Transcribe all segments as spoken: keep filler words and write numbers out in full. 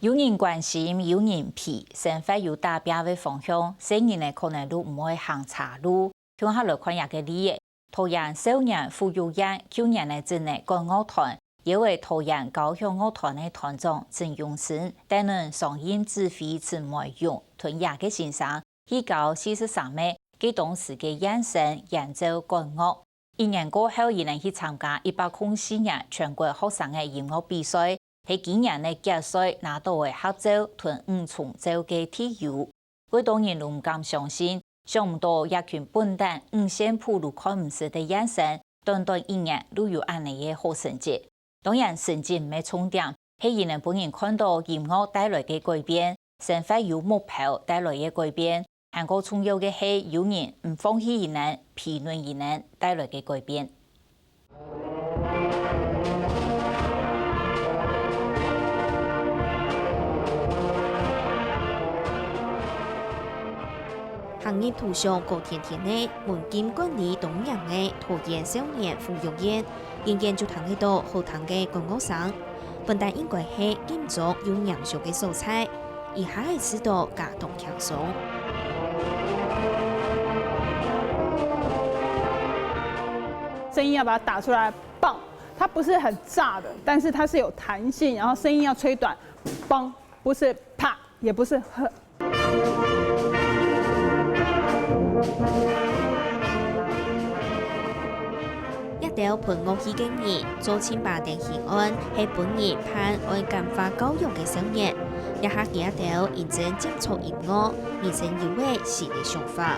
有人關心，有人陪，生活有打拚个方向，細人仔可能都毋會行差路。共下來看這个例仔，桃園少年福育院舊年仔整个管樂團，邀請桃園交響樂團个團長陳永生，帶等雙音指揮陳梅蓉，同這个先生去教四十三歲，該當時个現生演奏管樂。一年過後，佢等去參加一百空四年全國學生个音樂比賽， 係今年个決賽拿到个客座同五重奏个第一。會當多人都毋敢相信，想毋到這群本旦五線譜都看毋識个現生，短短一年都有恁仔个好成績。當然，成績毋係重點，係佢等分人看到音樂帶來个改變，生活有目標帶來个改變， 還過重要个係有人毋放棄佢等，陪伴佢等帶來个改變。行入圖像高甜甜个，門禁管理當嚴个桃園少年福育院，遠遠就聽得到好聽个管樂聲。本旦應該係禁足又嚴肅个所在， 一下仔試著加當輕鬆。聲音要把它打出來，棒！它不是很炸的，但是它是有彈性，然後聲音要吹短，嘣，不是啪，也不是呵。 這兜歕樂器个人，做盡巴登興安，係分人盼愛感化教育个少年。這下佢兜認真接觸音樂，人生有了新个想法。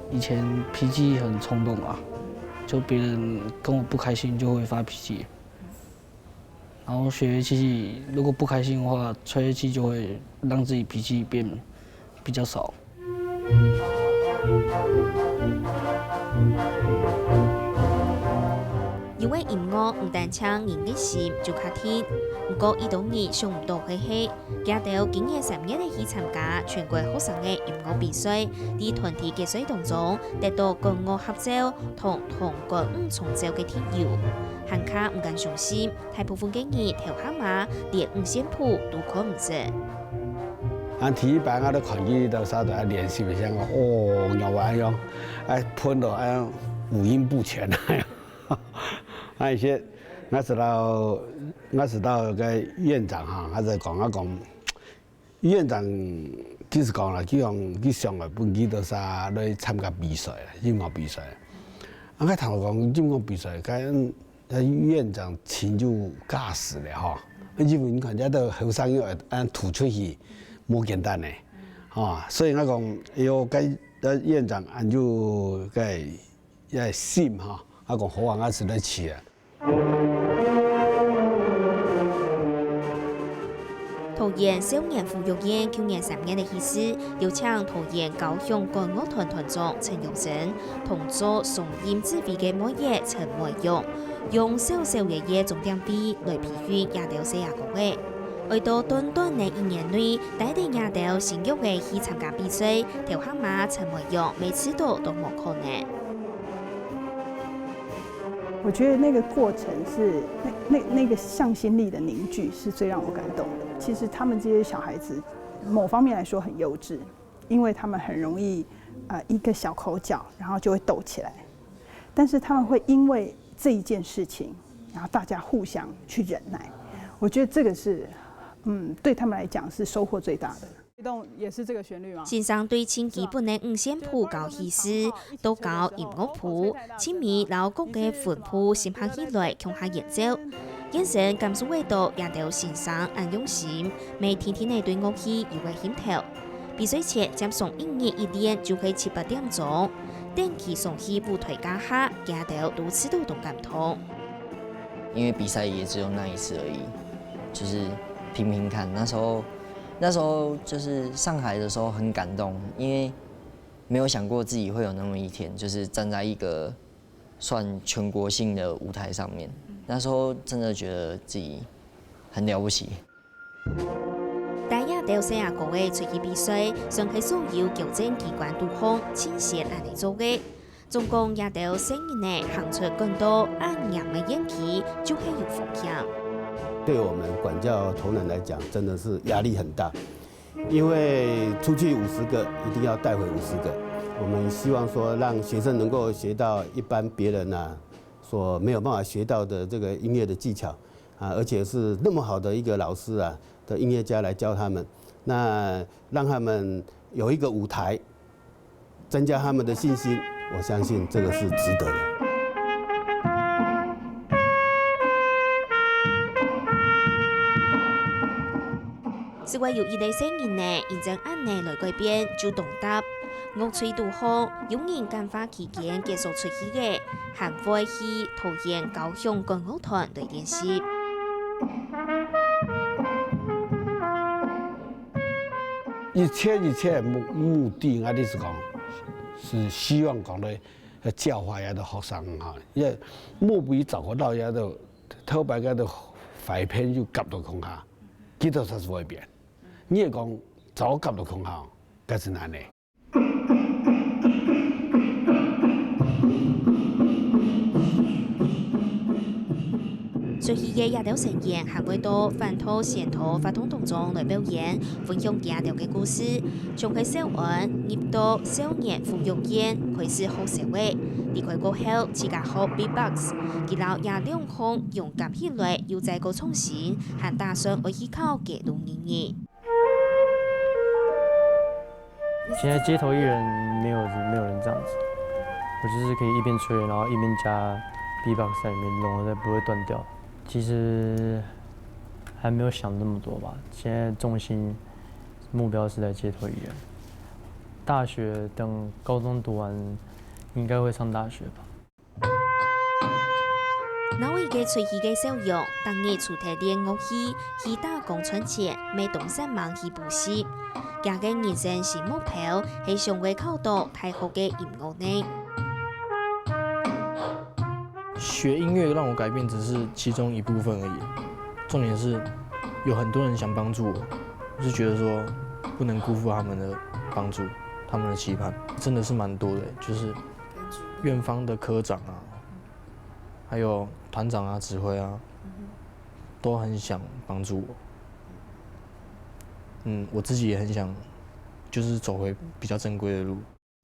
以前脾气很冲动啊，就别人跟我不开心就会发脾气。 然后学乐器，如果不开心的话，吹乐器就会让自己脾气变比较少。因為音樂毋單淨人个心就較定，毋過已多人想毋到个係，佢兜今年三月仔去參加全國學生个音樂比賽，在團體決賽當中得到管樂合奏同銅管五重奏个第一，還較毋敢相信。 大部分个人頭下嘛連五線譜都看毋識。啊，第一擺𠊎都看佢兜儕都愛練習一下，哦，仰會恁樣，愛歕到恁樣五音不全恁樣。啊，一些，𠊎知道，𠊎知道个院長哈，𠊎就講，𠊎講， 院長其實講啦，佢講佢想愛分佢兜儕來參加比賽啦，音樂比賽。啊，𠊎聽講音樂比賽，該該院長情有駕駛咧吼，因為你看這兜後生人恁突出去，無簡單呢，吼，所以𠊎講，哎喲，該該院長恁有該个心吼，𠊎講好啊，𠊎實在去啊。 桃園少年福育院舊年三月个時節，邀請桃園交響管樂團團長陳永生同做雙音指揮个妹仔陳梅蓉，用小小个个鐘點費來培訓這兜細阿哥仔。愛到短短个一年內，帶等這兜新玉仔去參加比賽，頭下嘛陳梅蓉乜試著都無可能。 我覺得那個過程是那那那個向心力的凝聚是最讓我感動的。其實他們這些小孩子，某方面來說很幼稚，因為他們很容易呃一個小口角，然後就會鬥起來。但是他們會因為這一件事情，然後大家互相去忍耐。我覺得這個是嗯對他們來講是收穫最大的。 先生對盡基本个五線譜教起勢，到教音樂譜，盡尾摎各个分譜翕合起來共下演奏。先生感受會著這兜先生恁用心，乜定定仔對樂器有个興頭。比賽前接上一日一練就係七八點鐘，等佢上去舞台架下，佢兜都試著當感動。因為比賽也只有那一次而已，就是拼拼看。那時候，那時候就是上台的時候很感動，因為沒有想過自己會有那麼一天，就是站在一個算全國性的舞台上面。那時候真的覺得自己很了不起。 帶這兜細阿哥仔出去比賽，算係所有糾正機關肚項盡先恁仔做个。總講這兜細人仔行出管到恁嚴个園區，就係有風險。對我們管教同仁來講，真的是壓力很大，因為出去五十個，一定要帶回五十個。我們希望說，讓學生能夠學到一般別人啊所沒有辦法學到的這個音樂的技巧啊，而且是那麼好的一個老師啊的音樂家來教他們，那讓他們有一個舞台，增加他們的信心，我相信這個是值得的。 試過有一個細人仔，因正恁仔來改變，就當答。樂隊肚項，有人感化期間結束出去个，還會去桃園交響管樂團來練習。一切一切目目的，𠊎意思講，係希望講咧，教化這兜學生哈，因為目標找不到這兜，頭擺个兜壞片就夾到空下，佢兜就係會變。 你係講走甲落空吼，該係難呢。出去个這兜成員還會到反套仙桃活動當中來表演，分享佢兜个故事，從開少安入到少年福育院開始學手畫，離開過後自家學beatbox，佢摎這兩項融合起來又再過創新，還打算愛去考街頭藝人。 現在街頭藝人沒有沒有人這樣子，我就是可以一邊吹，然後一邊加 beatbox 在裡面，然後再不會斷掉。其實還沒有想那麼多吧，現在重心目標是在街頭藝人。大學等高中讀完，應該會上大學吧。 哪位个出去个小羊，逐日除忒練樂器，去打工賺錢，乜當煞猛去補習。佢个人生新目標係想愛考到大學个音樂呢。學音樂讓我改變只是其中一部分而已，重點是有很多人想幫助我，我是覺得說不能辜負他們的幫助，他們的期盼真的是蠻多的，就是院方的科長啊， 還有團長啊、指揮啊，都很想幫助我。嗯，我自己也很想，就是走回比較正規的路。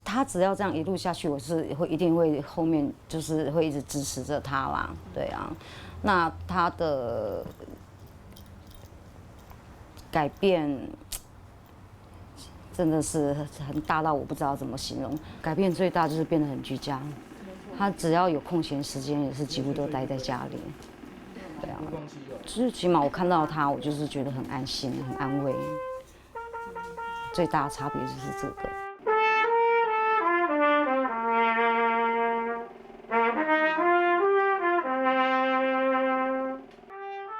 他只要這樣一路下去，我是會一定會後面就是會一直支持著他啦，對啊。那他的改變， 真的是很大到我不知道怎麼形容。改變最大就是變得很居家，他只要有空閒時間，也是幾乎都待在家裡。對啊，就是起碼我看到他，我就是覺得很安心、很安慰。最大的差別就是這個。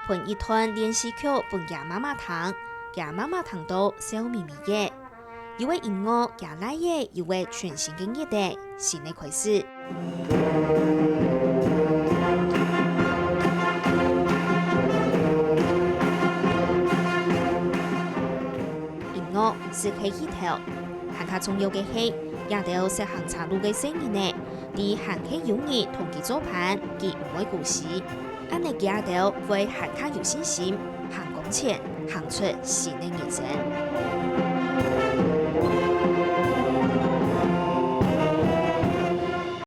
分一段連續曲分厥媽媽聽，厥媽媽聽到笑瞇瞇仔。因為音樂，厥倈仔有一個全新个日仔，新个開始。音樂係佢个起頭，還較重要个係，這兜識行差路个細人仔， 知還係有人同佢做伴，佢毋會孤栖。恁仔佢兜會還較有信心，行向前，行出新个人生。